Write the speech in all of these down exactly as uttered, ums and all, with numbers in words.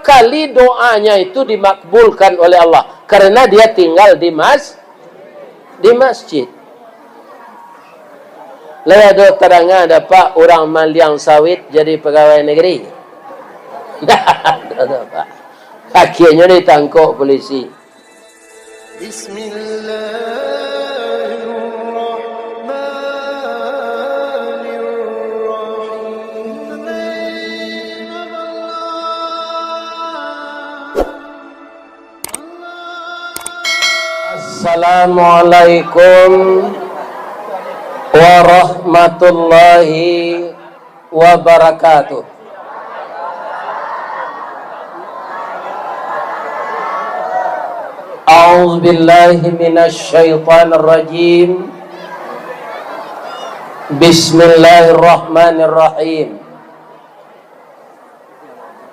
kali doanya itu dimakbulkan oleh Allah, karena dia tinggal di mas-, di masjid. Lai ado tadanga dapek urang maliang sawit jadi pagawai nagari? Ndak ado, Pak. Akhirnyo ditangkok polisi. Bismillahirrahmanirrahim. Assalamualaikum warahmatullahi wabarakatuh. A'udzubillahi minasyaitonirrajim. Bismillahirrahmanirrahim.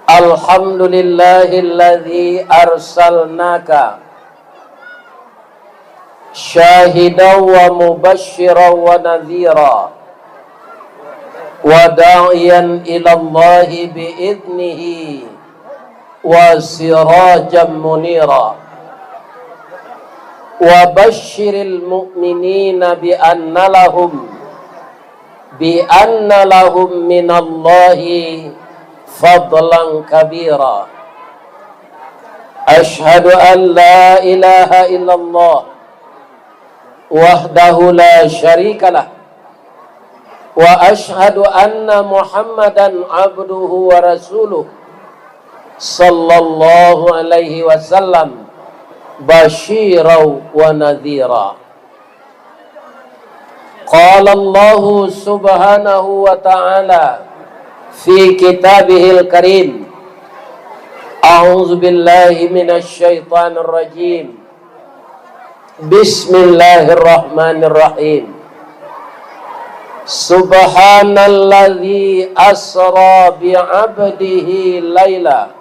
Alhamdulillahilladzi arsalnaka syahidan wa mubasysyiran wa nadhira, wa da'iyan ilallahi bi idznihi, wa sirajan munira. Wa basysyiril mu'minina bi anna lahum, bi anna lahum minallahi fadlan kabira. Asyhadu an la ilaha illallah wahdahu la syarikalah, wa asyhadu anna Muhammadan abduhu wa rasuluh, sallallahu alaihi wasallam, basyiran wa nadhira. Qala Allahu subhanahu wa ta'ala fi kitabihil karim, a'udzubillahi minasyaitonirrajim. Bismillahirrahmanirrahim. Subhanalladzi asra bi 'abdihi laila,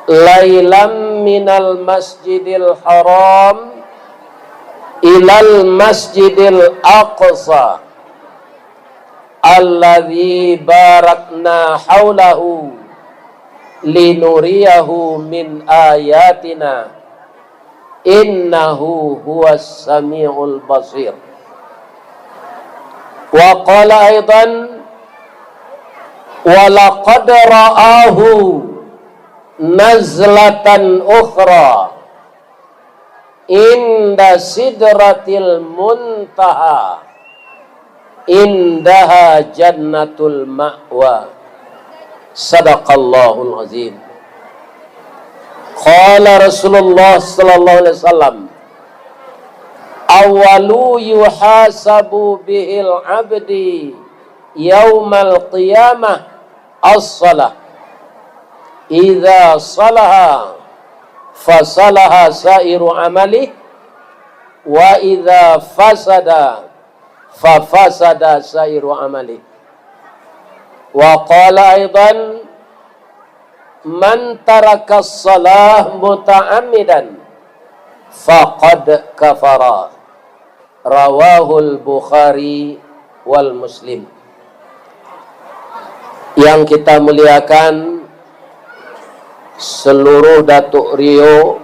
lailam minal masjidil haram ilal masjidil aqsa, alladzi barakna haulahu linuriyahu min ayatina, innahu huwas samiul basir. Wa qala aidan, wa laqad ra'ahu nazlatan ukhra inda sidratil muntaha, indaha jannatul ma'wa. Sadaqallahul azim. Qala Rasulullah sallallahu alaihi wasallam, awwalu yuhasabu bihil abdi yaumal qiyamah as-salah. Idza salaha, fasalaha sairu amalih, wa idza fasada, fafasada sairu amalih. Wa qala aidan, man tarakas salah muta'ammidan, faqad kafara. Rawahul Bukhari wal Muslim. Yang kita muliakan, seluruh Datuk Rio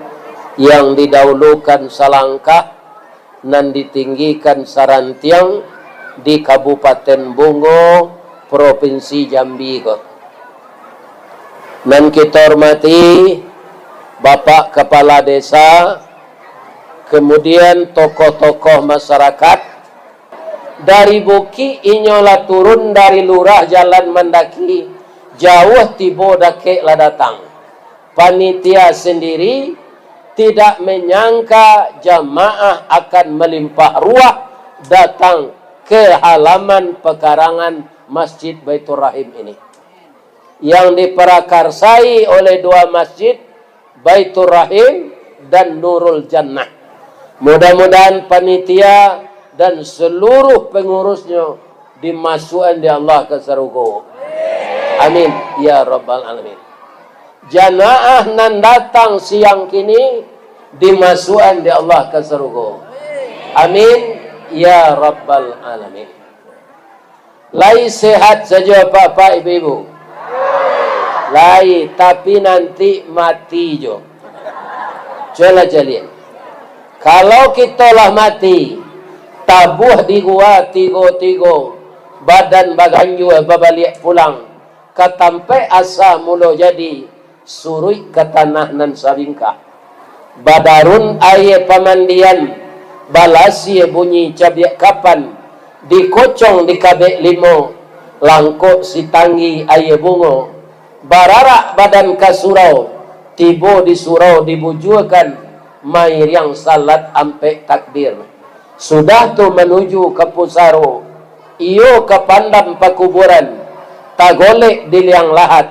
yang didahulukan salangkah, nan ditinggikan sarantiang di Kabupaten Bungo, Provinsi Jambi ko. Nan kito hormati Bapak Kapala Desa, kemudian tokoh-tokoh masyarakat, dari bukik inyo lah turun, dari lurah jalan mandaki, jauah tibo dakek lah datang. Panitia sendiri tidak menyangka jamaah akan melimpah ruah datang ke halaman pekarangan Masjid Baiturrahim ini, yang diprakarsai oleh dua masjid, Baiturrahim dan Nurul Jannah. Mudah-mudahan panitia dan seluruh pengurusnyo dimasukan di Allah ka sarugo. Amin ya rabbal alamin. Jamaah nan datang siang kini dimasukan di Allah ka sarugo. Amin ya rabbal alamin. Lai sehat sajo, Bapak, Ibu-ibu? Lai, tapi nanti mati jo. Cubolah caliak. Kalau kito lah mati, tabuah di gua tigo-tigo, badan baganjua babaliak pulang ka tampaik asa mulo jadi, suruik ka tanah nan sabingkah. Badarun aia pamandian, balasia bunyi cabiak kapan, dikocong di kabek limo, langkok sitanggi aia bungo, bararak badan ka surau, tibo di surau dibujuakan, mairiang salat ampek takbir. Sudah tu manuju ka pusaro, iyo ka pandam pakuburan, tagolek di liang lahat,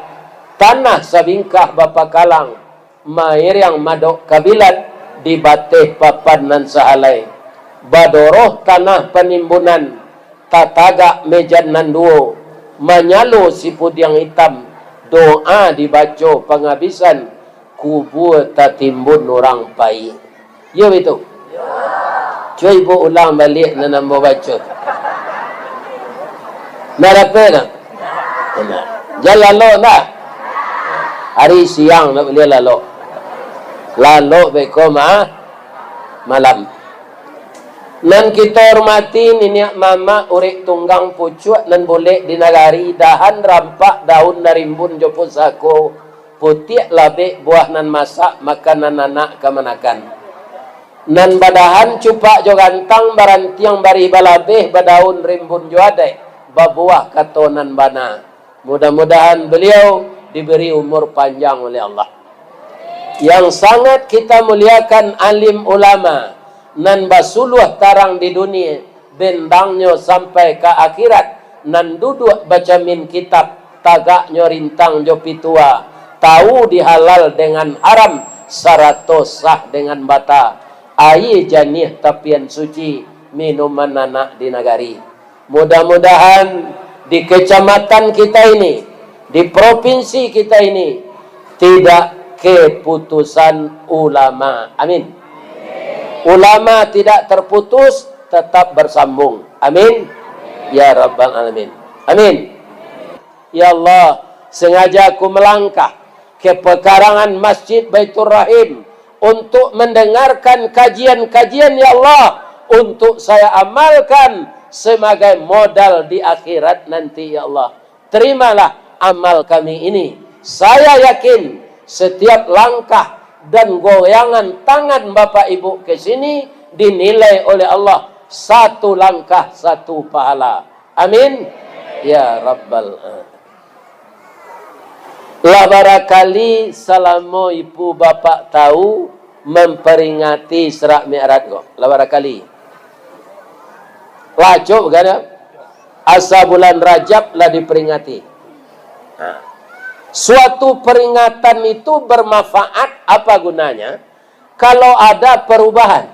tanah sabingkah bapakalang, mairiang madok kabilat di bateh papan nan sahalai. Badoroh tanah panimbunan, tatagak mejan nan duo, manyalo sipudiang itam, doa dibaco pangabisan, kubua tatimbun urang pai. Iyo bitu? Cubo ibu ulang baliak nan ambo baco tu. Ndak dapek nak? Ndak. Jan lalok ndak? Ari siang ndak buliah lalok. Lalok beko ma-, malam. Nan kito hormati niniak mamak urek tunggang pucuak nan bulek di nagari, dahan rampak daun narimbun jo pusako, putiak labek buah nan masak, makanan anak kamanakan. Nan badahan cupak jo gantang, barantiang barih balabeh, badaun rimbun jo adaik, babuah kato nan bana. Mudah-mudahan beliau diberi umur panjang oleh Allah. Yang sangat kita muliakan, alim ulama, nan basuluah tarang di dunia, bendangnyo sampai ka akhirat, nan duduak bacamin kitab, tagaknyo rintang jo pitua, tahu di halal dengan haram, sarato sah dengan bata, aia janiah tapian suci, minuman anak di nagari. Mudah-mudahan di kecamatan kita ini, di provinsi kita ini, tidak keputusan ulama. Amin. Ulama tidak terputus, tetap bersambung. Amin. Ya Rabbal Alamin. Amin. Ya Allah, sengaja aku melangkah ke pekarangan Masjid Baitur Rahim untuk mendengarkan kajian-kajian, ya Allah, untuk saya amalkan sebagai modal di akhirat nanti, ya Allah. Terimalah amal kami ini. Saya yakin setiap langkah dan goyangan tangan Bapak Ibu ke sini dinilai oleh Allah satu langkah satu pahala. Amin. Ya Rabbal Alamin. Lah barakali salamo ibu bapak tahu memperingati Isra Mi'raj ko? Lah barakali. Lah acok bukan dah? Asa bulan Rajab lah diperingati. Nah, suatu peringatan itu bermanfaat apa gunanya? Kalau ada perubahan.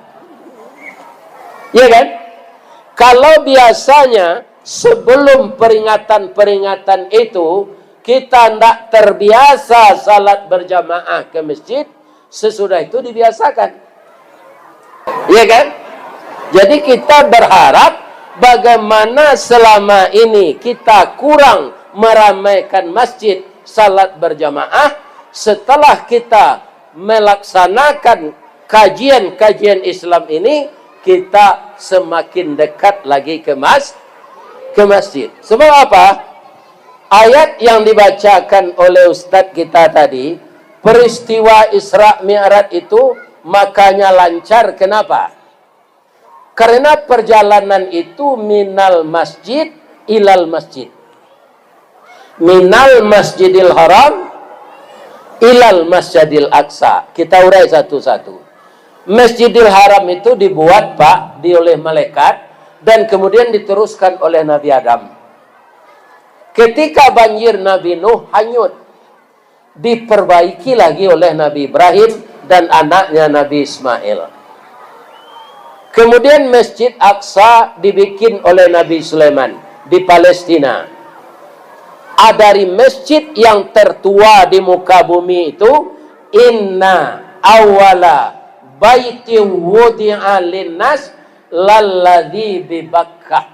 Ya kan? Kalau biasanya sebelum peringatan-peringatan itu, kita ndak terbiasa salat berjamaah ke masjid, sesudah itu dibiasakan. Ya kan? Jadi kita berharap bagaimana selama ini kita kurang meramaikan masjid salat berjamaah, setelah kita melaksanakan kajian-kajian Islam ini, kita semakin dekat lagi ke mas-, ke masjid. Sebab apa? Ayat yang dibacakan oleh ustaz kita tadi, peristiwa Isra Mi'raj itu, makanya lancar. Kenapa? Karena perjalanan itu minal masjid ilal masjid. Minal Masjidil Haram ilal Masjidil Aqsa. Kita urai satu-satu. Masjidil Haram itu dibuat, Pak, di oleh malaikat dan kemudian diteruskan oleh Nabi Adam. Ketika banjir, Nabi Nuh hanyut, diperbaiki lagi oleh Nabi Ibrahim dan anaknya Nabi Ismail. Kemudian Masjid Aqsa dibikin oleh Nabi Sulaiman di Palestina. Ah, dari masjid yang tertua di muka bumi itu, inna awwala baitin wudi'a linnas lalladzi bi Bakkah.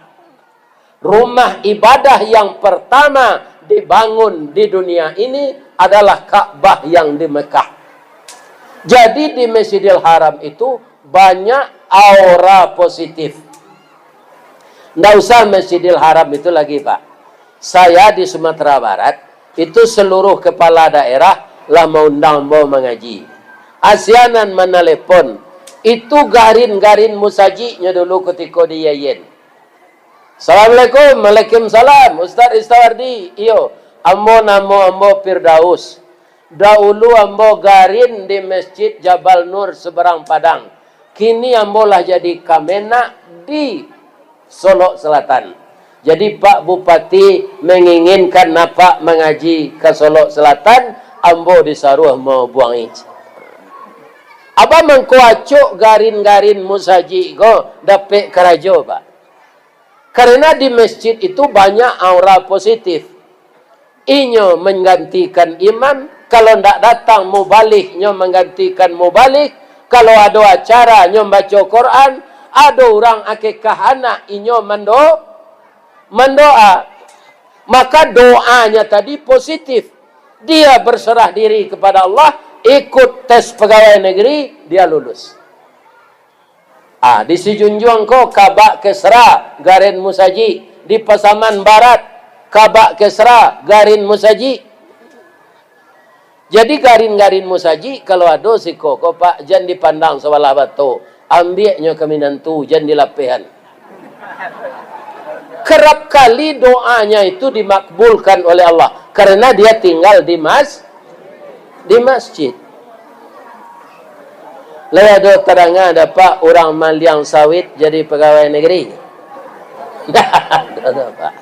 Rumah ibadah yang pertama dibangun di dunia ini adalah Ka'bah yang di Mekah. Jadi, di Masjidil Haram itu banyak aura positif. Ndak usah Masjidil Haram itu lagi, Pak. Saya di Sumatera Barat, itu seluruh kepala daerah lah maundang ambo mangaji. Asianan manalepon, itu garin-garin musajiknyo dulu kutiko di Yayen. "Assalamualaikum." "Waalaikumsalam, Ustaz Ristawardi." "Iyo, ambo, namo ambo Firdaus. Daulu ambo garin di Masjid Jabal Nur Seberang Padang. Kini ambo lah jadi Kamenag di Solok Selatan. Jadi, Pak Bupati manginginkan Apak mangaji ka Solok Selatan, ambo disaruah mabuangi." Apo mangko acok garin-garin musajik ko dapek karajo, Pak? Karena di masjid itu banyak aura positif. Inyo manggantikan imam, kalau ndak datang mubaligh, nyo manggantikan mubaligh, kalau ado acara, nyo baco Quran, ado urang akikah anak, inyo mando-, mandoa. Maka doanya tadi positif. Dia berserah diri kepada Allah, ikut tes pegawai negeri, dia lulus. Ah, di Sijunjuang ko, Kabak Kesra, garin musajik. Di Pasaman Barat, Kabak Kesra, garin musajik. Jadi, garin-garin musajik, kalau ado siko ko, Pak, jan dipandang sabalah bato. Ambiaknyo ka minantu, jan dilapehan. Kerap kali doanya itu dimakbulkan oleh Allah, karena dia tinggal di mas-, di masjid. Lai ado tadanga dapek urang maliang sawit jadi pegawai negeri? Ndak ado, Pak.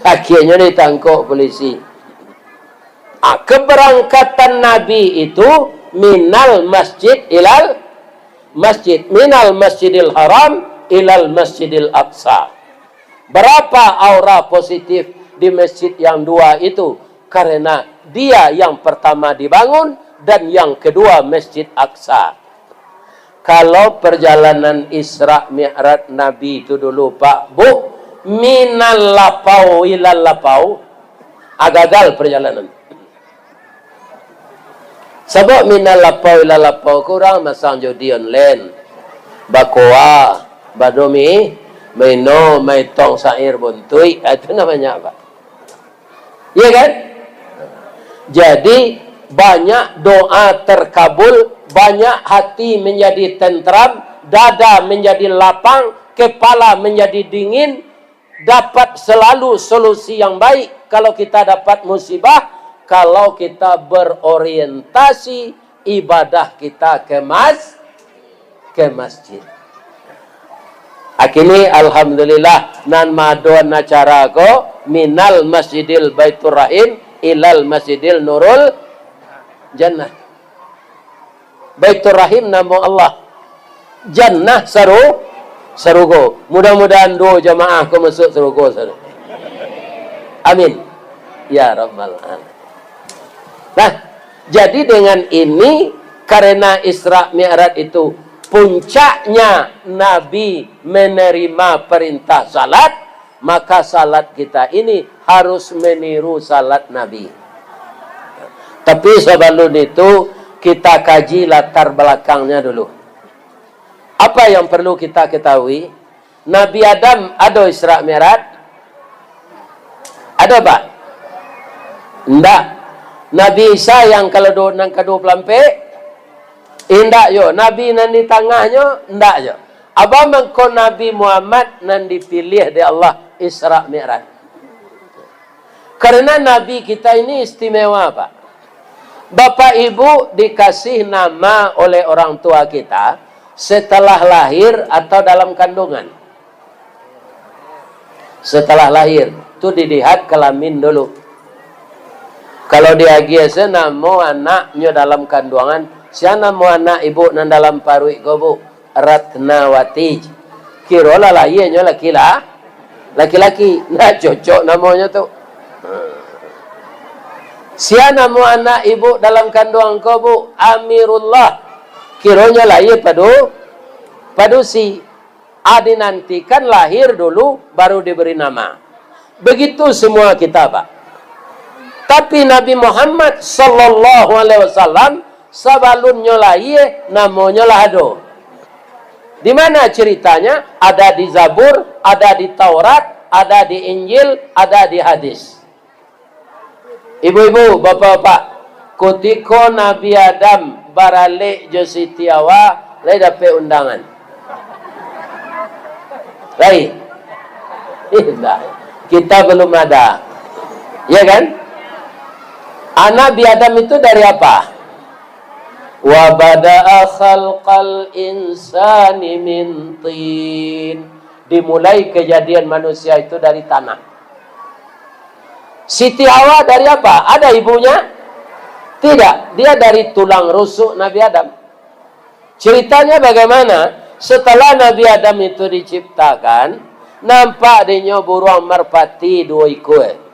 Akhirnyo ditangkok polisi. Ah, keberangkatan Nabi itu minal masjid ilal masjid, minal Masjidil Haram ilal Masjidil Aqsa. Berapa aura positif di masjid yang dua itu? Karena dia yang pertama dibangun dan yang kedua Masjid Aqsa. Kalau perjalanan Isra Mi'raj Nabi itu dulu, Pak, Bu, minal lapau ilal lapau, ah, gagal perjalanan. Sabab minal lapau ilal lapau, kurang masang judi online, bakoa, badomi, maino, maitong sair buntuik, ah, itu namanya apa? Iya kan? Jadi, banyak doa terkabul, banyak hati menjadi tentram, dada menjadi lapang, kepala menjadi dingin, dapat selalu solusi yang baik kalau kita dapat musibah, kalau kita berorientasi ibadah kita ke mas-, ke masjid. Akini, alhamdulillah, nan maadoan acara ko minal Masjidil Baiturrahim ilal Masjidil Nurul Jannah. Baiturrahim namo Allah. Jannah saru-, sarugo. Mudah-mudahan duo jamaah ko masuk sarugo saru. Amin. Ya Rabbal Alamin. Nah, jadi dengan ini, karena Isra Mi'raj itu puncaknya Nabi menerima perintah salat, maka salat kita ini harus meniru salat Nabi. Tapi sabalun itu, kita kaji latar balakangnya dulu. Apa yang perlu kita ketahui? Nabi Adam ado Isra Mi'raj? Ado, Pak? Indak. Nabi Isa yang kalau do-, nan ka dua puluh ampek? Indak yo. Nabi nan di tangahnyo? Indak yo. Apo mangko Nabi Muhammad nan dipiliah dek Allah Isra Mi'raj? Karena Nabi kita ini istimewa, Pak. Bapak Ibu dikasih nama oleh orang tua kita setelah lahir atau dalam kandungan? Setelah lahir, tu dilihat kelamin dulu. Kalau diagiah se namo anaknyo dalam kanduangan, sia namo anak ibu nan dalam paruik ko, Bu? Ratnawati. Kiro lah lahianyo laki-la-, laki-laki. Nah, cocok namonyo tu. Sia namo anak ibu dalam kanduang ko, Bu? Amirullah. Kironyo lahia padu-, padusi. Ah, dinantikan lahir dulu, baru diberi nama. Begitu semua kita, Pak. Tapi Nabi Muhammad sallallahu alaihi wasallam, sabalunnyo lahia, namonyo lah ado. Di mana ceritanya? Ada di Zabur, ada di Taurat, ada di Injil, ada di hadis. Ibu-ibu, bapak-bapak, kutiko Nabi Adam baralek jo Siti Hawa, lai dapek undangan? Lai? Indak. Kita belum ada. Ya kan? Anak Nabi Adam itu dari apa? Wa bada'a khalqal insani min tin. Dimulai kejadian manusia itu dari tanah. Siti Hawa dari apa? Ada ibunya? Tidak. Dia dari tulang rusuk Nabi Adam. Ceritanya bagaimana? Setelah Nabi Adam itu diciptakan, nampak dinyo buruang marpati duo ikua.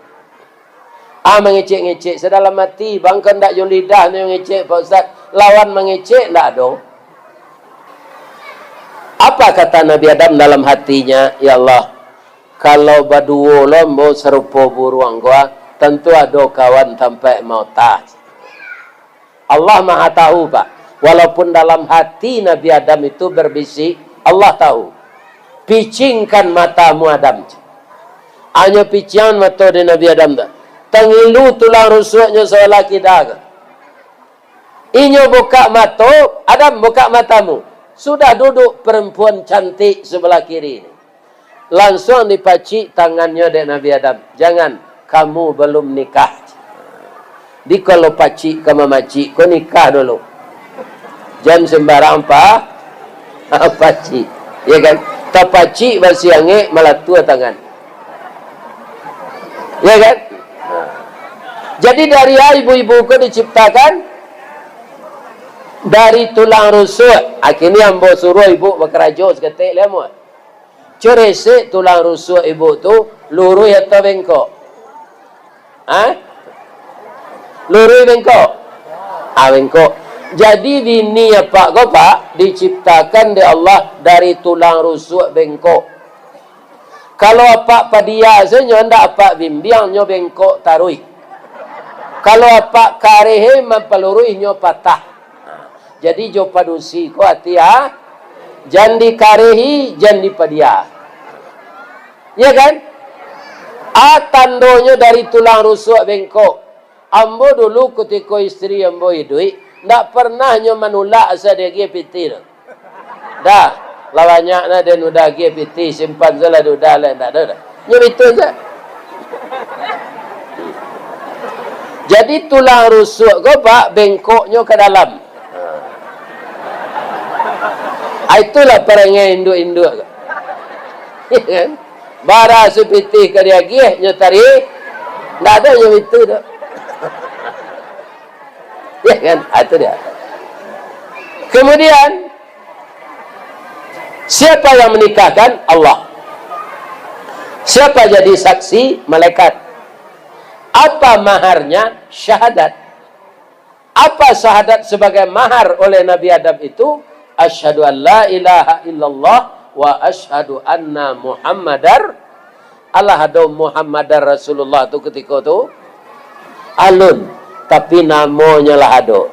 Ah, mangecek-ngecek sadalam hati, bang, kok ndak jo lidah nyo ngecek, Pak Ustaz? Lawan mangecek ndak ado. Apa kata Nabi Adam dalam hatinya, "Ya Allah, kalau baduo lo ambo sarupo buruang ko, ah, tantu ado kawan tampek maota." Allah Maha Tahu, Pak. Walaupun dalam hati Nabi Adam itu berbisik, Allah tahu. "Picingkan matamu, Adam." Hanyo piciangan mato di Nabi Adam tu. Tangilu tulang rusuknyo sabalah kida ko. Inyo bukak mato, "Adam, bukak matamu." Sudah duduk perempuan cantik sebelah kiri ni. Lansuang dipacik tangannyo dek Nabi Adam. "Jangan, kamu belum nikah." Di kalau pacik ka mamacik ko, nikah dulu. Jan sembarang pa-, pacik. Ya kan? Tapacik basi angek, malatua tangan. Ya kan? Jadi dari a ibu-ibu ko diciptakan dari tulang rusuk. Akhirnya ambo suruh ibu bakarajo saketek, lihat mu. Curesek tulang rusuk ibu tu, luruih atau bengkok? Ha? Luruih bengkok? Ah, bengkok. Jadi bini apak ko, Pak, diciptakan dek Allah dari tulang rusuk bengkok. Kalau apak padia sajo, ndak apak bimbiang, nyo bengkok taruih. Kalau apak kareh mampaluruih, nyo patah. Jadi jo padusi ko ati, ah, jan dikarehi, jan dipadia. Ya kan? A tandonyo dari tulang rusuk bengkok. Ambo dulu kutiko istri ambo iduik, ndak pernah nyo manulak asa diagiah pitih tu. Dah, lah banyak nah den udah agiah pitih, simpan sajolah di udah lai, ndak ado dah. Nyo bitu sajo. Jadi tulang rusuk ko, Pak, bengkoknyo ka dalam. Ha. Ah, itulah parangai induak-induak ko. Ya kan? Bara sapitih ka diagiah, nyo tarik, ndak ado nyo itu tu. Ya kan? Ah, itu dia. Kemudian, siapa yang menikahkan? Allah. Siapa jadi saksi? Malaikat. Apa maharnya? Syahadat. Apa syahadat sebagai mahar oleh Nabi Adam itu? "Asyhadu an la ilaha illallah wa asyhadu anna Muhammadar." Alah ado Muhammadar Rasulullah tu kutiko tu? Alun, tapi namonyo lah ado.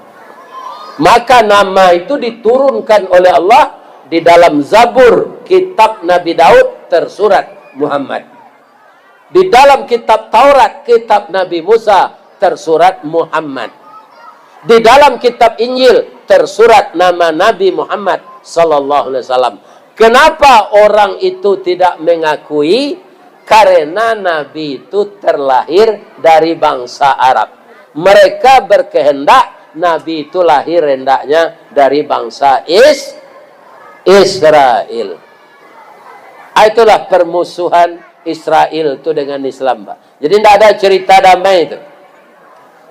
Maka nama itu diturunkan oleh Allah di dalam Zabur, kitab Nabi Daud, tersurat Muhammad. Di dalam kitab Taurat, kitab Nabi Musa, tersurat Muhammad. Di dalam kitab Injil, tersurat nama Nabi Muhammad sallallahu alaihi wasallam. Kenapa orang itu tidak mengakui? Karena Nabi itu terlahir dari bangsa Arab. Mereka berkehendak Nabi itu lahir hendaknya dari bangsa Is-, Israel. Ah, itulah permusuhan Israel tu dengan Islam, Pak. Jadi, ndak ada cerita damai tu.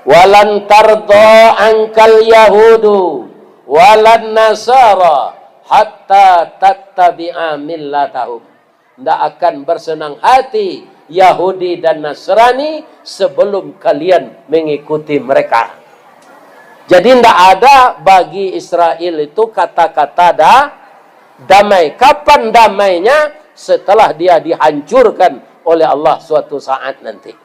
"Walan tardo angkal yahudu walan nasara hatta tattabi'a millatahum." Ndak akan bersenang hati Yahudi dan Nasrani sebelum kalian mengikuti mereka. Jadi, ndak ada bagi Israel itu kata-kata da-, damai. Kapan damainya? Setelah dia dihancurkan oleh Allah suatu saat nanti.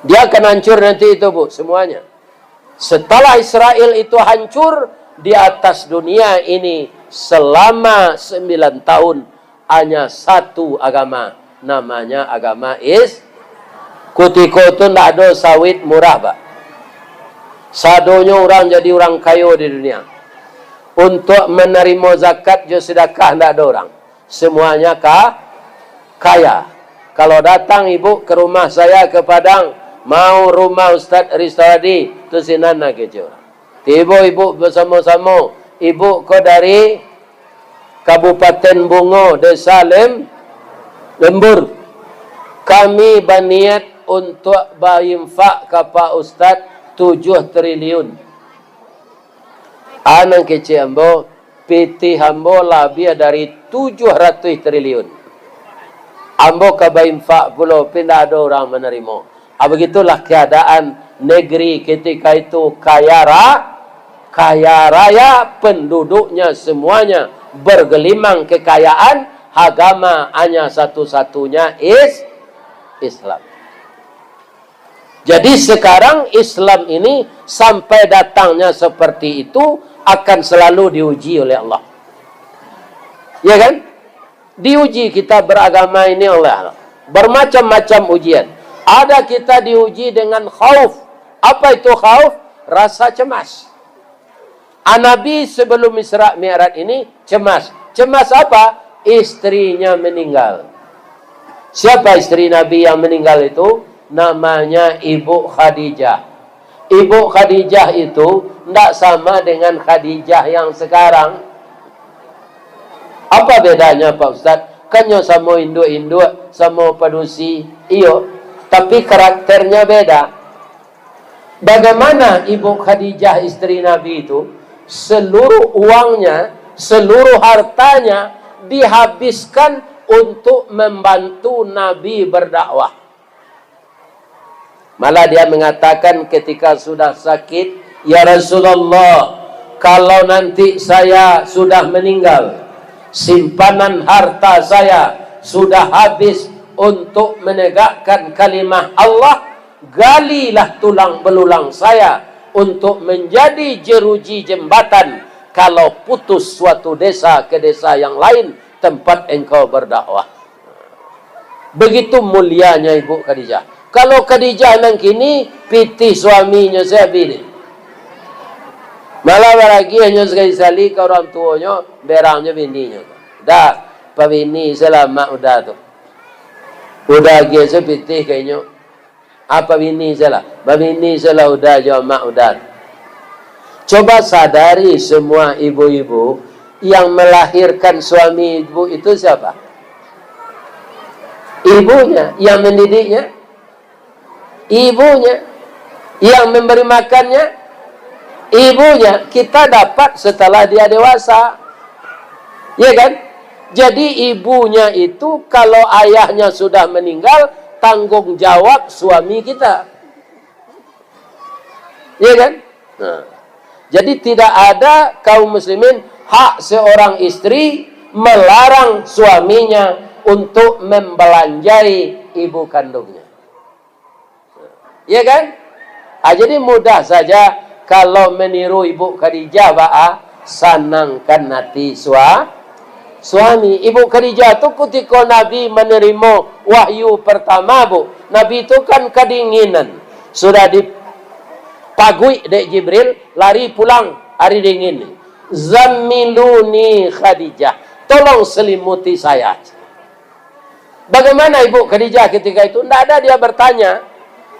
Dia akan hancur nanti itu, Bu, semuanya. Setelah Israel itu hancur, di atas dunia ini selama sembilan tahun, hanya satu agama, namanya agama Is-, kutiko tu ndak ado sawit murah, Pak. Sadonyo urang jadi urang kayo di dunia. Untuak manarimo zakat jo sedekah ndak ado urang. Semuanya ka-, kaya. Kalau datang ibu ke rumah saya ke Padang, mau rumah Ustaz Risto Hadi, tu sinan lah kecek urang. Tibo ibu basamo-samo, ibu ko dari Kabupaten Bungo, Desa Lem-, Lembur. Kami baniat untuak bainfak ka Pak Ustaz tujuh triliun. A nan kecek ambo, pitih ambo labiah dari tujuh ratuih triliun. Ambo ka bainfak pulo, tapi ndak ado urang manarimo. Ah, begitulah keadaan negeri ketika itu, kaya ra-, kaya raya, penduduknya semuanya bergelimang kekayaan, agama hanya satu-satunya is-, Islam. Jadi sekarang Islam ini sampai datangnya seperti itu akan selalu diuji oleh Allah. Ya kan? Diuji kita beragama ini oleh Allah. Bermacam-macam ujian. Ada kita diuji dengan khauf. Apa itu khauf? Rasa cemas. Ah, Nabi sebelum Isra Mi'raj ini cemas. Cemas apa? Istrinya meninggal. Siapa istri Nabi yang meninggal itu? Namanya Ibu Khadijah. Ibu Khadijah itu ndak sama dengan Khadijah yang sekarang. Apa bedanya, Pak Ustaz? Kan nyo samo induak-induak, samo padusi, iyo, tapi karakternya beda. Bagaimana Ibu Khadijah, istri Nabi itu, seluruh uangnya, seluruh hartanya dihabiskan untuk membantu Nabi berdakwah. Malah dia mengatakan ketika sudah sakit, "Ya Rasulullah, kalau nanti saya sudah meninggal, simpanan harta saya sudah habis untuk menegakkan kalimah Allah, galilah tulang belulang saya untuk menjadi jeruji jembatan kalau putus suatu desa ke desa yang lain tempat engkau berdakwah." Begitu mulianya Ibu Khadijah. Kalau Khadijah nan kini, pitih suaminyo sajo bini. Malah baragiahnyo sakali-sakali ka urang tuonyo, berangnyo bininyo. Dah, pabini sajolah mak Uda tu. Uda agiah sajo pitih ka inyo. Apa bini sajolah? Babini sajolah Uda jo mak Uda. Coba sadari semua ibu-ibu, yang melahirkan suami ibu itu siapa? Ibunya. Yang mendidiknya? Ibunya. Yang memberi makannya? Ibunya. Kita dapat setelah dia dewasa. Ya kan? Jadi ibunya itu, kalau ayahnya sudah meninggal, tanggung jawab suami kita. Ya kan? Nah. Jadi tidak ada kaum muslimin hak seorang istri melarang suaminya untuk membelanjai ibu kandungnya. Ya kan? Ah, jadi mudah saja kalau meniru Ibu Khadijah, ba, ah, sanangkan hati sua-, suami. Ibu Khadijah tu kutiko Nabi menerima wahyu pertama, Bu, Nabi tu kan kedinginan. Sudah dipaguik dek Jibril, lari pulang hari dingin ni. "Zammiluni Khadijah, tolong selimuti saya." Bagaimana Ibu Khadijah ketika itu? Ndak ada dia bertanya.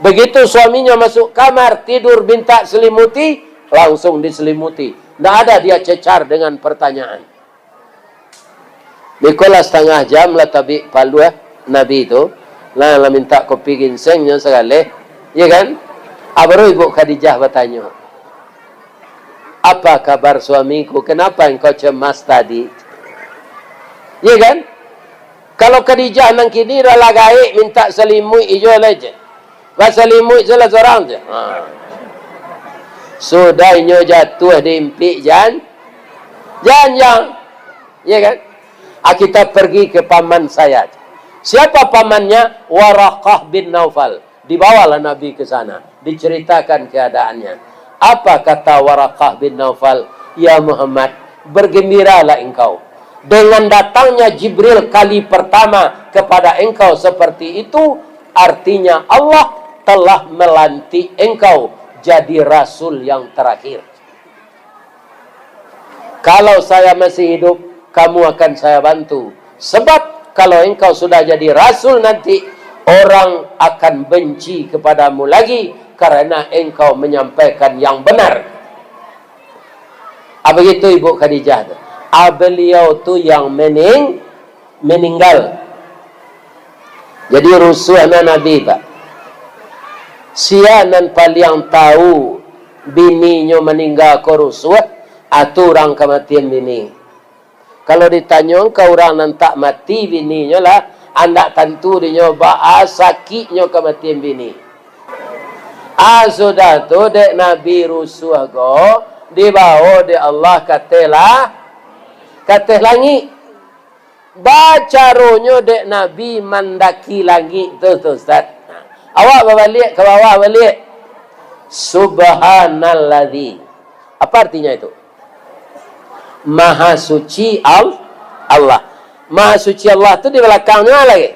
Begitu suaminya masuk kamar, tidur, minta selimuti, langsung diselimuti. Ndak ada dia cecar dengan pertanyaan. Bikolah satangah jam lah tabik paluah Nabi tu. Lah, lah minta kopi ginseng nyo sagaleh. Ya kan? Ah, baru Ibu Khadijah batanyo, "Apa kabar suamiku? Kenapa engkau cemas tadi?" Ya kan? Kalau Khadijah nan kini lah gaek minta salimuik ijo lah je. Basalimuik salah sorang je. Ha. Sudah inyo jatuah di impik jan-, janjang. Ya kan? Ah, kita pergi ke paman saya. Siapa pamannya? Waraqah bin Naufal. Dibawalah Nabi ke sana, diceritakan keadaannya. Apa kata Waraqah bin Naufal? "Ya Muhammad, bergembiralah engkau. Dengan datangnya Jibril kali pertama kepada engkau seperti itu, artinya Allah telah melantik engkau jadi rasul yang terakhir. Kalau saya masih hidup, kamu akan saya bantu. Sebab kalau engkau sudah jadi rasul nanti, orang akan benci kepadamu lagi karena engkau menyampaikan yang benar." Ah, begitu Ibu Khadijah tu. Ah, beliau tu yang mening-, meninggal. Jadi rusuah na Nabi, Pak. Sia nan paliang tahu bininyo maningga ko rusuah, ah, tu urang kamatian bini. Kalau ditanyo ka urang nan tak mati bininyo lah, andak tantu dinyo baa sakiknyo kamatian bini. Ah, sudah tu dek Nabi rusuah ko, dibawo dek Allah ka ateh lah, ka ateh langik. Bacaronyo dek Nabi mandaki langik tu, tu, Ustaz. Awak babaliak ka bawah baliak. Subhanalladzi. Apa artinya itu? Maha suci Al-, Allah. Maha suci Allah tu di balakangnyo lagi.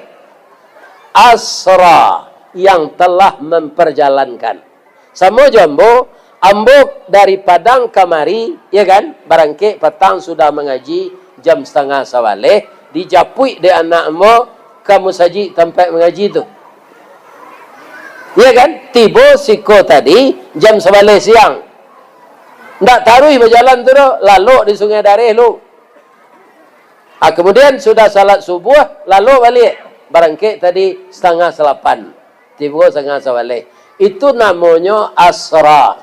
Asra, yang telah memperjalankan. Samo jo ambo, ambo dari Padang kamari, ya kan, barangkek patang sudah mangaji, jam satangah sabaleh, dijapuik dek anak ambo ka musajik tampek mangaji tu. Ya kan, tibo siko tadi jam sabaleh siang. Ndak taruih bajalan tu doh, lalok di Sungai Dareh lu. Ah, kemudian sudah salat subuah, lalok baliak. Barangkek tadi satangah salapan. Tibo satangah sabaleh. Itu namonyo asra.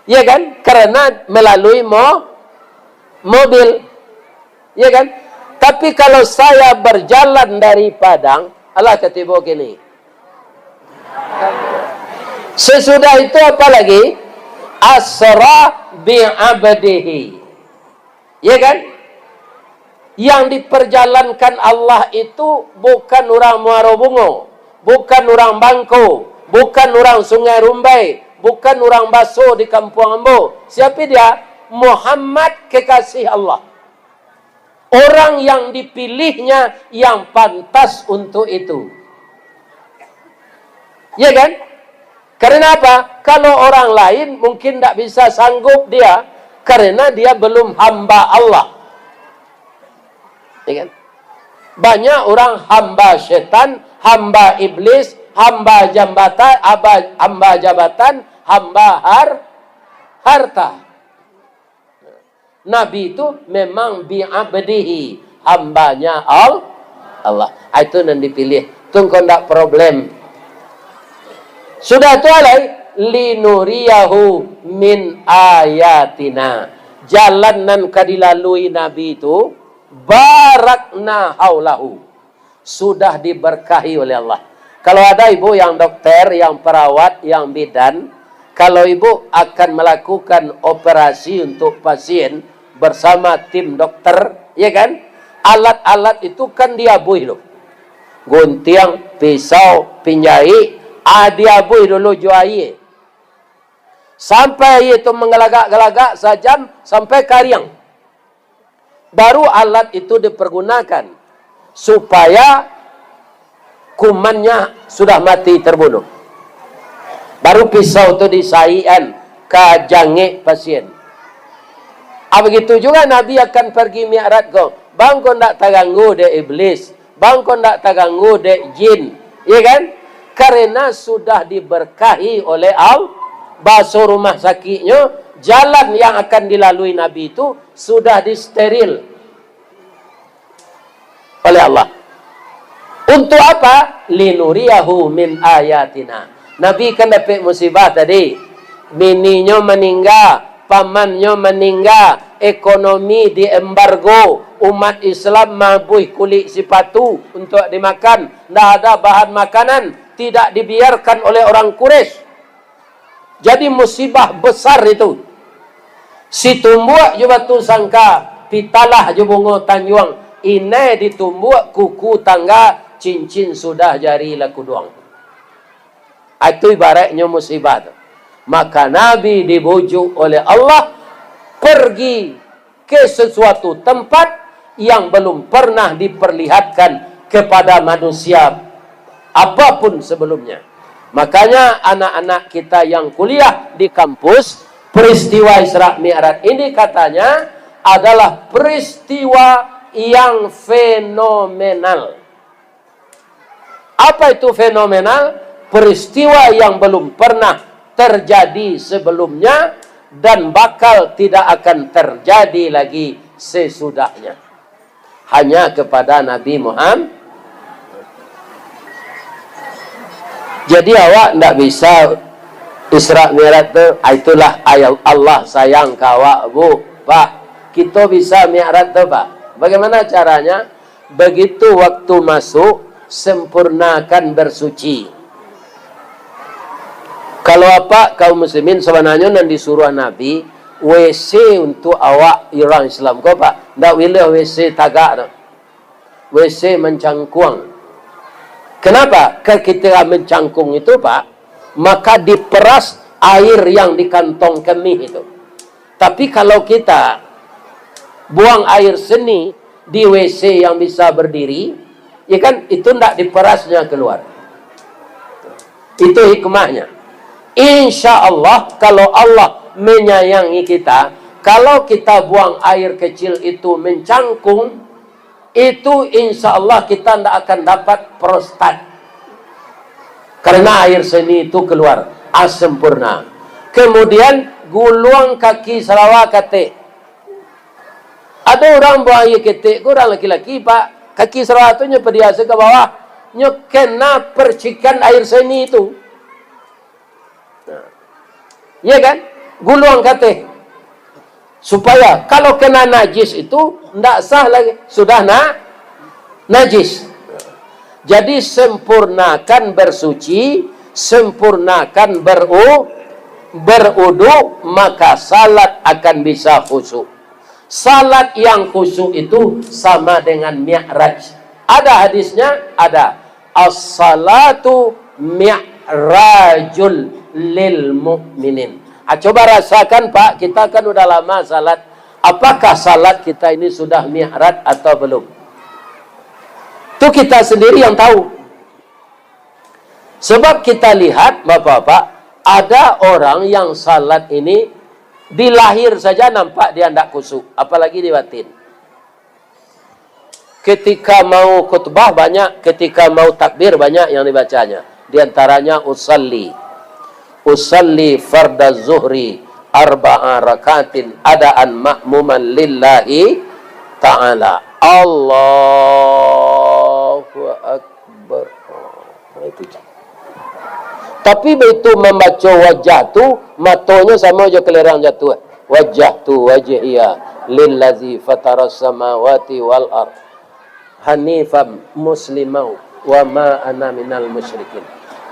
Ya kan? Karena melalui mo-, mobil. Ya kan? Tapi kalau saya berjalan dari Padang, alah ka tibo kini. Sesudah itu apa lagi? Asra bi abdihi. Ya kan? Yang diperjalankan Allah itu bukan urang Muaro Bungo, bukan urang Bangko, bukan urang Sungai Rumbai, bukan urang Baso di kampuang ambo. Siapa dia? Muhammad, kekasih Allah. Orang yang dipilihnya yang pantas untuk itu. Ya kan? Karena apa? Kalau orang lain mungkin tidak bisa sanggup dia, karena dia belum hamba Allah. Ya kan? Banyak orang hamba setan, hamba iblis, hamba jambatan, hamba, hamba jabatan, hamba har-, harta. Nabi tu memang bi abdihi, hambanya Al-, Allah. Ah, itu nan dipilih. Tu engkau ndak problem. Sudah tu alai, linuriyahu min ayatina. Jalan nan ka dilalui Nabi tu, barakna haulahu. Sudah diberkahi oleh Allah. Kalau ada ibu yang dokter, yang perawat, yang bidan, kalau ibu akan melakukan operasi untuk pasien bersama tim dokter, ya kan? Alat-alat itu kan diabuih dulu. Guntiang, pisau, pinjahik, ah, diabuih dulu jo aia. Sampai aia tu menggelagak-gelagak sajam, sampai kariang. Baru alat itu dipergunakan supaya kumannya sudah mati terbunuh. Baru pisau tu disaikan ka jangek pasien. Ah, begitu juga Nabi akan pergi mi'raj ko. Bang ko ndak taganggu dek iblis. Bang ko ndak taganggu dek jin, ya kan? Karena sudah diberkahi oleh Allah, baso rumah sakitnyo, jalan yang akan dilalui Nabi itu sudah disteril oleh Allah. Untuk apa? Linuriyahu min ayatina. Nabi kan dapek musibah tadi. Bininyo maningga, pamannyo maningga, ekonomi diembargo, umat Islam mabuih kulik sipatu untuk dimakan, ndak ada bahan makanan, tidak dibiarkan oleh orang Quraisy. Jadi musibah besar itu. Situmbuak jo batu sangka, pitalah jo bungo tanjuang, inai ditumbuak kuku tangga, cincin sudah jari lah kuduang. Ah, itu ibaratnyo musibah tu. Maka Nabi dibujuk oleh Allah pergi ke sesuatu tempat yang belum pernah diperlihatkan kepada manusia apapun sebelumnya. Makanya anak-anak kita yang kuliah di kampus, peristiwa Isra Mi'raj ini katanya adalah peristiwa yang fenomenal. Apa itu fenomenal? Peristiwa yang belum pernah terjadi sebelumnya dan bakal tidak akan terjadi lagi sesudahnya. Hanya kepada Nabi Muhammad. Jadi awak ndak bisa Isra Mi'raj tu, ah, itulah ayat Allah sayang ka awak, Bu, Pak. Kito bisa Mi'raj tu, Pak. Bagaimana caranya? Begitu waktu masuk, sempurnakan bersuci. Kalau apak kaum muslimin, sabananyo nan disuruah Nabi, W C untuk awak urang Islam ko, Pak. Ndak buliah W C tagak tu. W C mancangkuang. Kenapa? Ketika mencangkung itu, Pak, maka diperas air yang di kantong kemih itu. Tapi kalau kita buang air seni di W C yang bisa berdiri, ya kan, itu ndak diperasnya keluar. Itu hikmahnya. Insya Allah, kalau Allah menyayangi kita, kalau kita buang air kecil itu mencangkung, itu insya Allah kita ndak akan dapat prostat. Karena air seni itu keluar, ah, sempurna. Kemudian guluang kaki sarawa katek. Ado urang buang aia ketek ko, urang laki-laki, Pak. Kaki sarawa tu nyo padiasa ka bawah. Nyo kena percikan air seni tu. Nah. Iya kan? Guluang kateh. Supaya kalau kena najis itu, ndak sah lagi. Sudah na-, najis. Jadi, sempurnakan bersuci, sempurnakan beru-, berudu, maka salat akan bisa khusyuk. Salat yang khusyuk itu sama dengan mi'raj. Ada hadisnya? Ada. As-salatu mi'rajul lil mu'minin. Ah, coba rasakan, Pak, kita kan udah lama salat. Apakah salat kita ini sudah mi'raj atau belum? Tu kita sendiri yang tahu. Sebab kita lihat, Bapak-bapak, ada orang yang salat ini di lahir saja nampak dia ndak khusyuk, apalagi di batin. Ketika mau khutbah banyak, ketika mau takbir banyak yang dibacanya. Di antaranya usalli. Usalli fardaz zuhri arba'a rakatin adaan ma'muman lillahi ta'ala. Allahu Akbar. Nah, itu cak. Tapi baitu mambaco wajah tu, matonyo samo jo kelerang jatuah. Wajah tu wajhiya lillazi fataras samawati wal ard hanifan musliman wa ma ana minal musyrikin.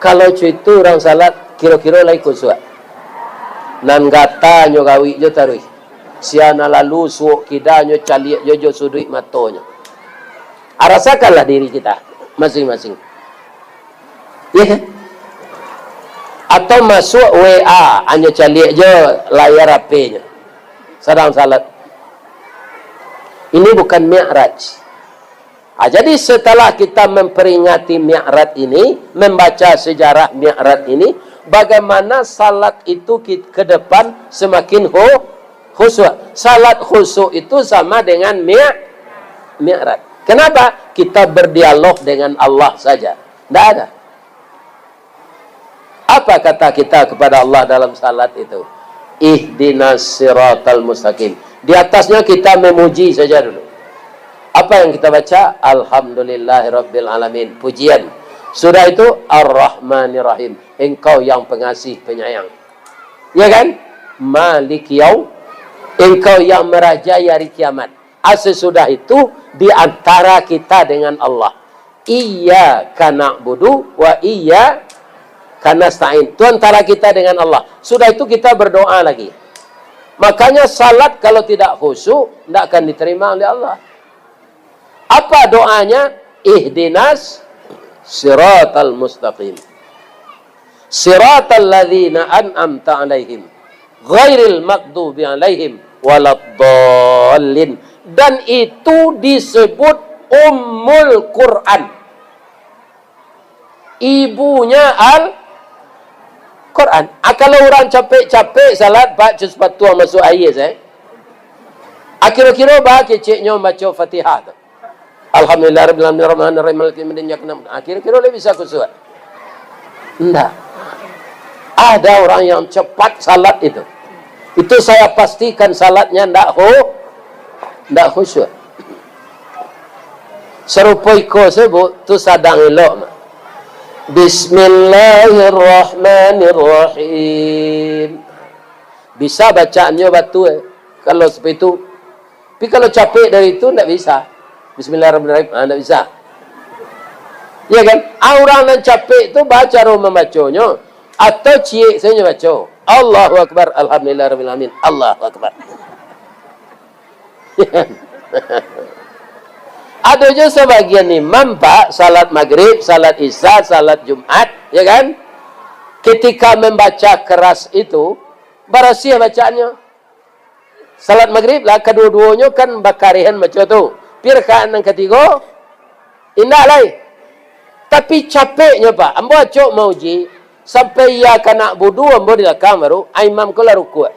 Kalau cuitu urang salat, kiro-kiro lai khusyuk. Nan gatanyo gawik jo taruih. Sia nan lalu suok kidanyo caliak jo, jo suduik matonyo. Arasakanlah diri kita masing-masing. Ya kan? Atau masuk W A, hanya caliak je layar H P-nya. Sadang salat. Ini bukan mi'raj. Ah, jadi setelah kita memperingati mi'raj ini, membaca sejarah mi'raj ini, bagaimana salat itu ki-, ke depan semakin hu-, khusyuk. Salat khusyuk itu sama dengan mi-, mi'raj. Kenapa? Kita berdialog dengan Allah saja. Ndak ada. Apa kata kita kepada Allah dalam salat itu? Ihdinas siratal mustaqim. Di atasnya kita memuji saja dulu. Apa yang kita baca? Alhamdulillahirabbil alamin. Pujian. Sudah itu, Arrahmanirrahim. Engkau yang pengasih penyayang. Ya kan? Maliki yaum. Engkau yang merajai hari kiamat. Ah, sesudah itu, di antara kita dengan Allah. Iyyaka na'budu wa iyyaka nasta'in. Itu antara kita dengan Allah. Sudah itu kita berdoa lagi. Makanya salat kalau tidak khusyuk, tidak akan diterima oleh Allah. Apa doanya? Ihdinas siratal mustaqim. Siratal ladzina an'amta 'alaihim, ghairil maghdubi 'alaihim waladdallin. Dan itu disebut Ummul Quran. Ibunya Al-Quran. Ah, kalau urang capek-capek salat, Pak, cuci sepatu masuak aia sae. Ah, kiro-kiro baa keceknyo mambaco Fatihah tu. Alhamdulillah rabbil alamin, arrahmanir rahim, maliki yaumiddin, iyyaka na'budu. Ah, kiro-kiro lai bisa khusyuk? Ndak. Ada orang yang cepat salat itu. Itu saya pastikan salatnya ndak hu-, ndak khusyuk. Sarupo iko sajo, Bu, tu sadang elok mah. Bismillahirrahmanirrahim. Bisa bacaannyo batua, eh, kalau seperti itu. Tapi kalau capek dari itu, ndak bisa. Bismillahirrahmanirrahim, ah, ndak bisa. Ya kan? Ah, urang nan capek tu baa caro mambaconyo, atau ciek sajo baco. Allahu Akbar, Alhamdulillahirabbil alamin, Allahu Akbar. Ado jo sabagian imam, Pak, salat Magrib, salat Isya, salat Jumat, ya kan? Ketika membaca keras itu, barasiah bacaannyo. Salat Magrib lah, kaduo-duonyo kan bakarehan baco tu. Pi rakaat nan katigo, indak lai. Tapi capeknyo, Pak. Ambo acok mauji, sampai iyyaka na'budu, ambo di balakang baru, ah, imam ko lah rukuak.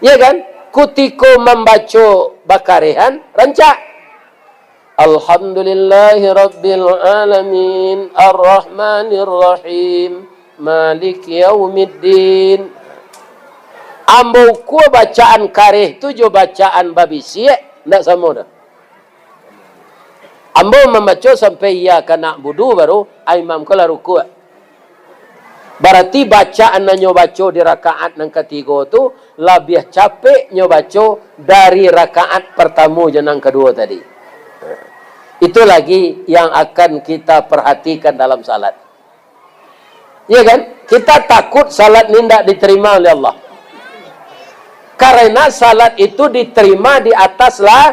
Ya kan? Kutiko mambaco bakarehan, rancak. Alhamdulillahirabbil alamin, arrahmanirrahim, maliki yaumiddin. Ambo ukua bacaan kareh tu jo bacaan babisiak, ndak samo doh. Ambo mambaco sampai iyyaka na'budu baru, ah, imam ko lah rukuak. Barati bacaan nan nyo baco di rakaat nan katigo tu labiah capek nyo baco dari rakaat partamo jo nan kaduo tadi. Itu lagi yang akan kita perhatikan dalam salat. Ya kan? Kita takut salat ni ndak diterima oleh Allah. Karena salat itu diterima di atas lah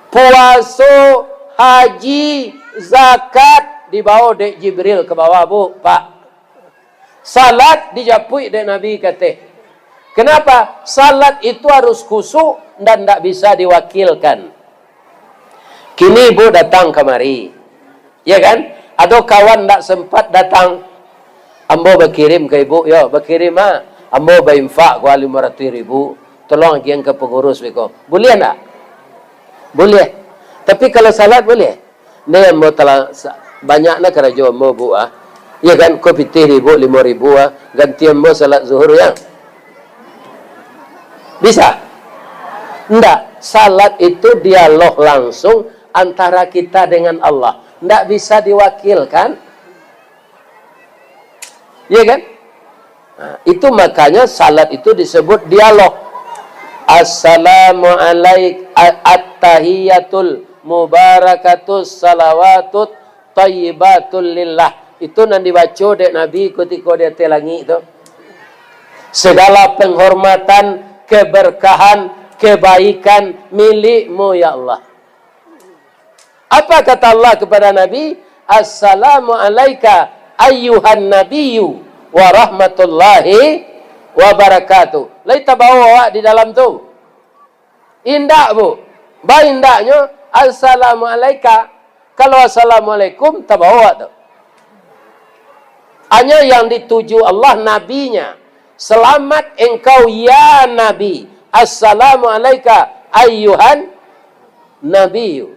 puaso, haji, zakat, dibawa dek Jibril ke bawah, Bu, Pak. Salat dijapuik dek Nabi kateh. Kenapa? Salat itu harus khusyuk dan ndak bisa diwakilkan. Kini ibu datang kamari, ya kan? Ado kawan ndak sempat datang, ambo bakirim ka ibu, yo, bakirim, ah. Ambo bainfak ko limo ratuih ribu, tolong agiahan ka pangurus beko. Buliah ndak? Buliah. Tapi kalau salat buliah? Neh, ambo talah sa-, banyak nah karajo ambo, Bu, ah. Ya kan, ko pitih di ibu limo ribu, ah. Ganti ambo salat zuhur, ya. Bisa? Ndak. Salat itu dialog langsung antara kita dengan Allah. Ndak bisa diwakilkan. Ya kan? Nah, itu makanya salat itu disebut dialog. Assalamu alaik-, a-, attahiyatul mubarakatus salawatut thayyibatul lillah. Itu nan dibaco dek Nabi kutiko di ateh langik tu. Segala penghormatan, keberkahan, kebaikan milik-Mu, ya Allah. Apa kata Allah kepada Nabi? "Assalamu alaika ayyuhan nabiyyu wa rahmatullahi wa barakatuh." Lai tabao awak di dalam tu? Indak, Bu. Ba indaknyo, "Assalamu alaika." Kalau "Assalamualaikum," tabao awak tu. Hanya yang dituju Allah nabinya. "Selamat engkau, ya Nabi. Assalamu alaika ayyuhan nabiyyu."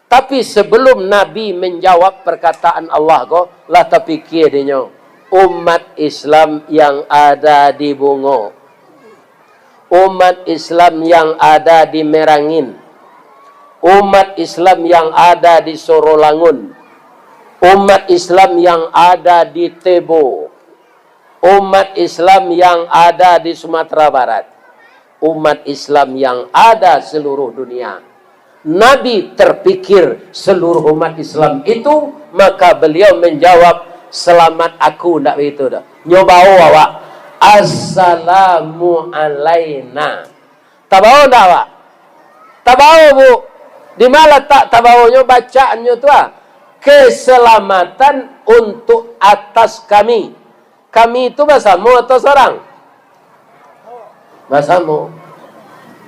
Tapi sebelum Nabi menjawab perkataan Allah ko, lah tapikia dinyo, umat Islam yang ada di Bungo, umat Islam yang ada di Merangin, umat Islam yang ada di Sorolangun, umat Islam yang ada di Tebo, umat Islam yang ada di Sumatera Barat, umat Islam yang ada seluruh dunia. Nabi terpikir seluruh umat Islam itu, maka beliau menjawab, "Selamat aku," ndak begitu doh. Nyo bao awak, "Assalamu alaina." Tabao ndak awak? Tabao, Bu. Di ma latak tabaonyo, bacaannyo tu, ah? Keselamatan untuk atas kami. Kami itu basamo atau sorang? Basamo.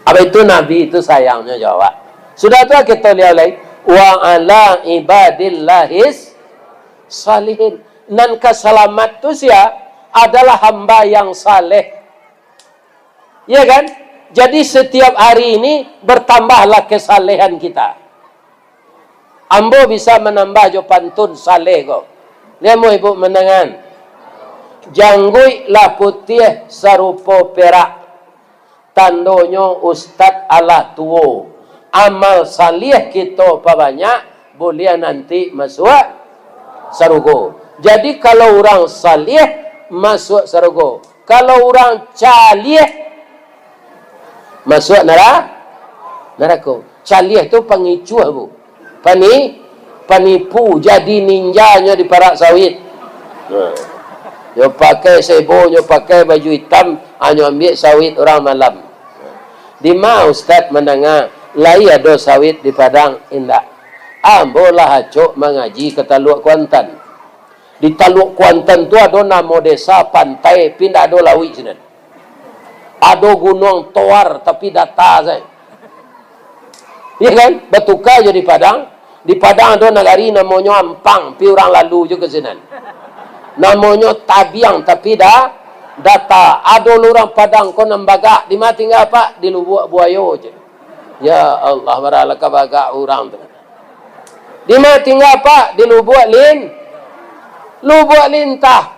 Apa itu Nabi itu sayangnyo jawab. Sudah tu kita lihat lagi. "Wa ala ibadillahis salihin." Nan ka salamat tu sia? Adalah hamba yang saleh. Ya kan? Jadi setiap hari ini bertambahlah kesalehan kita. Ambo bisa manambah jo pantun saleh ko. Liamo ibu mandangan. Jangguik lah putiah sarupo perak. Tandonyo ustad alah tuo. Amal saleh kito pabanyak, buliah nanti masuak sarugo. Jadi kalau urang saleh masuak sarugo. Kalau urang caliah masuak nara-, narako. Caliah tu pangicuah, Bu. Pani-, panipu, jadi ninja nyo di parak sawit. Ha. Nyo pakai sebo, nyo pakai baju itam, ha, nyo ambiak sawit urang malam. Dima ustad mandanga, lai ado sawit di Padang? Indak. Ambo lah acok mangaji ka Taluak Kuantan. Di Taluak Kuantan tu ado namo desa Pantai, pi indak ado lauik sinan. Ado Gunuang Toar, tapi data sajo. Iya kan? Batuka jo di Padang. Di Padang ado nagari namonyo Ampang, pi urang lalu jo ka sinan. Namonyo Tabiang, tapi da-, data. Ado lo urang Padang ko nan bagak, di ma tingga, Pak? Di Lubuak Buayo je. Ya Allah, baralah ka bagak urang tu. Di ma tingga, Pak? Di Lubuak Lin-, Lubuak Lintah.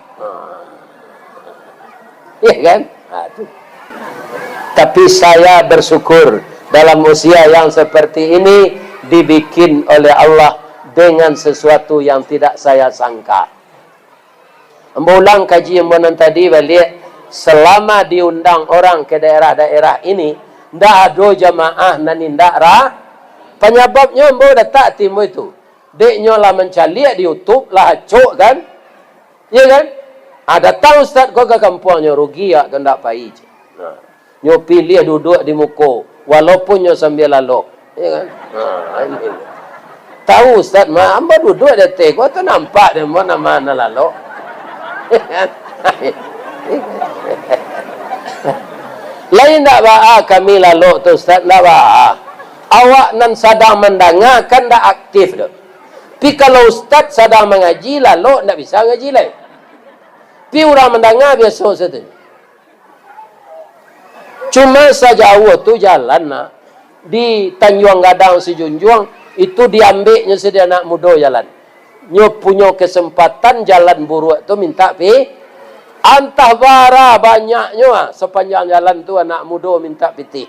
Iya kan? Ha, tu. Tapi saya bersyukur dalam usia yang seperti ini dibikin oleh Allah dengan sesuatu yang tidak saya sangka. Ambo ulang kaji ambo nan tadi baliak, selama diundang orang ke daerah-daerah ini, ndak ado jamaah nan indak ra-, panyababnyo ambo datak timbul itu. Dek nyo lah mancaliak di YouTube, lah acok kan? Iya kan? Ah, datang ustad ko ka kampuangnyo, rugi awak tu ndak pai. Nah. Nyo piliah duduak di muko, walaupun nyo sambia lalok. Ya kan? Ha, ini. Tahu ustad mah, ambo duduak di ateh ko, tu nampak dek ambo nan ma nan lalok. Lain ndak baa kami lalok tu, ustad, ndak baa. Awak nan sadang mandanga kan ndak aktif tu. Pi kalau ustad sadang mangaji, lalok ndak bisa ngaji lai. Pi urang mandanga biaso sajo. Cuma sajauah tu jalan, nak, di Tanjuang Gadang Sijunjuang, itu diambeknyo sadek anak mudo jalan. Nyo punyo kesempatan jalan buruak tu mintak pi-, antah bara banyaknyo, ah, sapanjang jalan tu anak mudo mintak pitih.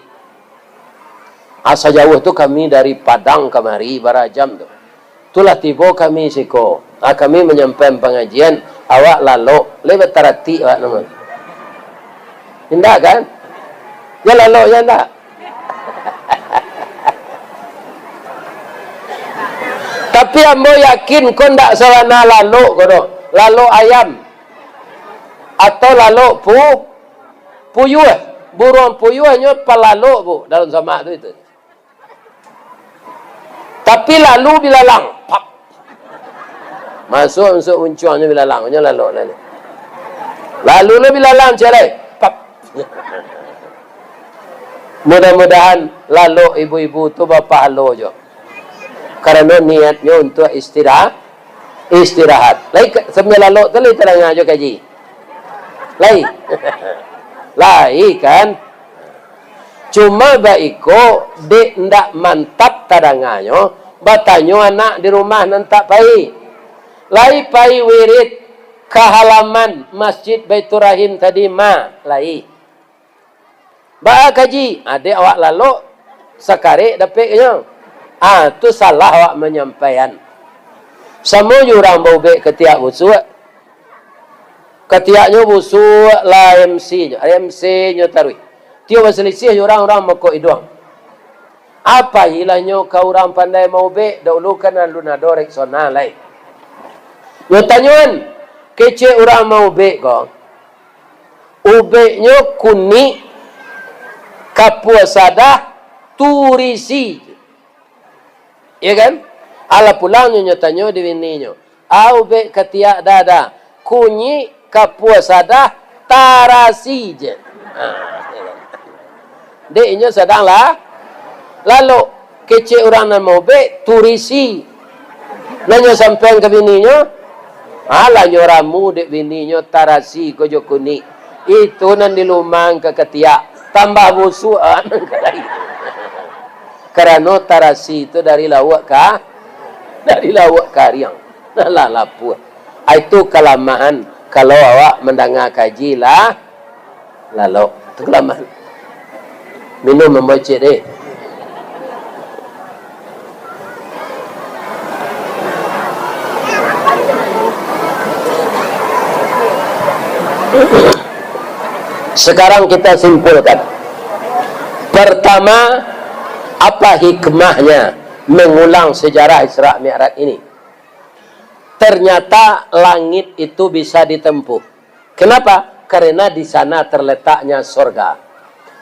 Ah, sajauah tu kami dari Padang kamari, bara jam tu. Tulah tibo kami siko. Ah, kami manyampaian pangajian, awak lalok, lai bataratik awak namo. Indak kan? Yo lalok yo indak? Tapi ambo yakin ko ndak sabana lalok ko doh. Lalok ayam. Atau lalok pu-, puyuah. Buruang puyuah nyo palalok, Bu, dalam samak tu itu. Tapi lalu bilalang, pap. Masuak, masuak muncuangnyo bilalang, nyo lalok lalu. Lalu lo bilalang ciek lai, pap. Mudah-mudahan lalok ibu-ibu tu bapahalo jo. Karano niatnyo untuak istira-, istirahat. Lai ka-, sambia lalok tu lai tadanga jo kaji. Lai. Lai kan? Cuma baiko, dek ndak mantap tadanganyo, batanyo anak di rumah nan tak pai. Lai pai wirid ka halaman Masjid Baiturrahim tadi ma? Lai. Baa kaji, adek awak lalok, sakarek dapeknyo. Ah, tu salah awak manyampaian. Samo jo urang baubek katiak busuak. Katiaknyo busuak lah M C-nyo, M C-nyo taruih. Tiok basalisiah jo urang, urang mokok iduang. Apo ilanyo ka urang pandai maubek, daulu kan alun ado Rexona lai. Nyo tanyoan, kecek urang maubek ko. Ubeknyo kunik, kapua sadah, turisi. Ya kan? Alah pulang nyo, nyo tanyo di bininyo, "Au bek katiak dada, kunyik kapua sadah, tarasi je." Ha. Dek inyo sadang lah, lalok, kecek urang nan maubek, turisi. Nan nyo sampaian ka bininyo, alah nyo ramu dek bininyo, tarasi ko jo kunik. Itu nan dilumang ka katiak, tambah busuak, ah, nan ka lain. Karano tarasi tu dari lauak ka, dari lauak kariang. Nah, lah lapua. Ah, itu kalamahan kalau awak mandanga kaji lah, lalok. Itu kalamahan. Minum, mambocek deh. Sekarang kita simpulkan. Pertama, apa hikmahnya mengulang sejarah Isra Mi'raj ini? Ternyata langit itu bisa ditempuh. Kenapa? Karena di sana terletaknya sorga.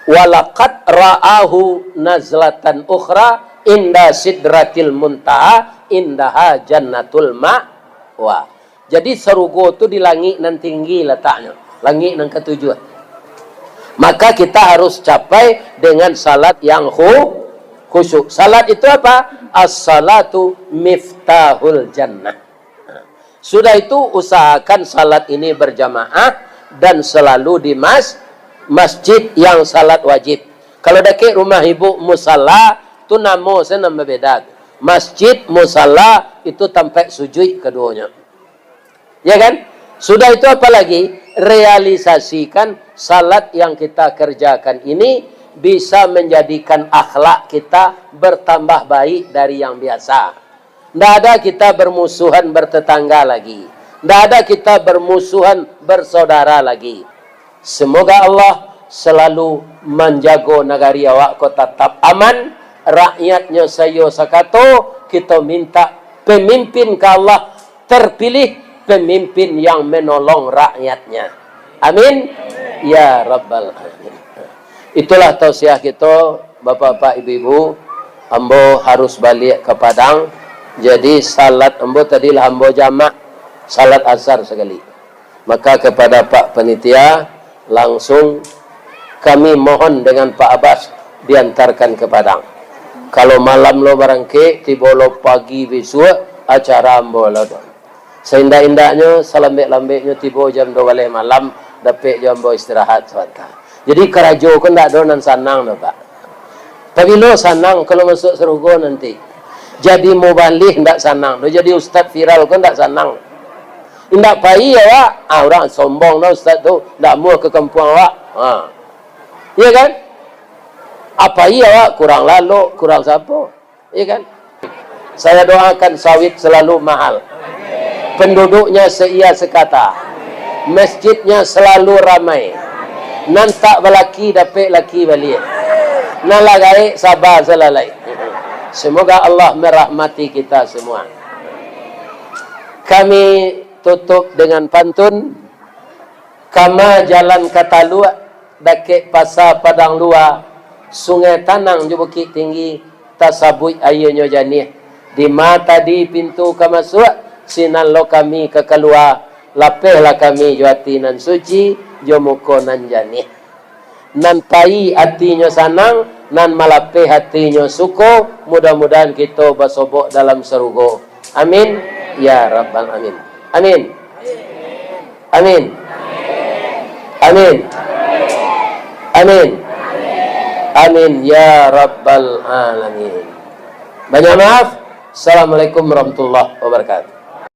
"Walaqad ra'ahu nazlatan ukhra inda sidratil muntaha indaha jannatul ma'wa." Jadi, sarugo tu di langik nan tinggi lataknyo, langik nan katujuah. Maka, kita harus capai dengan salat yang khu-, khusyuk. Salat itu apa? "As-salatu miftahul jannah." Sudah itu, usahakan salat ini berjamaah dan selalu di mas-, masjid yang salat wajib. Kalau dakek rumah ibu musala, tu namo sajo nan babeda. Masjid, musala, itu tampek sujuik kaduonyo. Ya kan? Sudah itu, apa lagi? Realisasikan salat yang kita kerjakan ini bisa menjadikan akhlak kita bertambah baik dari yang biasa. Ndak ada kita bermusuhan bertetangga lagi. Ndak ada kita bermusuhan bersaudara lagi. Semoga Allah selalu manjago nagari awak ko tatap aman, rakyatnyo saiyo sakato. Kito mintak pamimpin ka Allah terpilih, pamimpin yang menolong rakyatnya. Amin. Ya Rabbal Alamin. Itulah tausiah kito, bapak-bapak, ibu-ibu. Ambo harus baliak ka Padang. Jadi, salat ambo tadi lah ambo jamak, salat asar sakali. Maka, kepada Pak Panitia, langsung kami mohon dengan Pak Abas diantarkan ke Padang. Kalau malam lo barangkek, tibo lo pagi bisuak, acara ambo lo do. Saindak-indaknyo, salambek-lambeknyo tibo jam duo baleh malam, dapek jo ambo istirahat sabanta. Jadi, karajo ko ndak ado nan sanang doh, Pak. Pabilo sanang kalau masuak sarugo nanti? Jadi mubalih ndak sanang doh, jadi ustad viral ko ndak sanang. Indak pai awak, ah, urang sombong doh ustad tu, ndak amuah ka kampuang awak. Ha. Iya kan? Apo iyo awak kurang lalok, kurang sapo? Iya kan? Saya doakan sawit selalu mahal. Penduduknya seia sekata. Masjidnya selalu ramai. Nan tak balaki dapek laki baliak. Nan lah gaek saba salalai. Semoga Allah merahmati kita semua. Kami tutup dengan pantun. Kama jalan ka Taluak, dakek Pasa Padang Lua, Sungai Tanang jo Bukik Tinggi, tasabuik aianyo janiah. Dima tadi pintu ka masuak, sinan lo kami ka kalua, lapehlah kami jo ati nan suci, jo muko nan janiah. Nan pai atinyo sanang, nan malapeh atinyo suko, mudah-mudahan kito basobok dalam sarugo. Amin. Ya Rabbal Amin. Amin. Amin. Amin. Amin. Amin. Ya Rabbal Alamin. Banyak maaf. Assalamualaikum warahmatullahi wabarakatuh.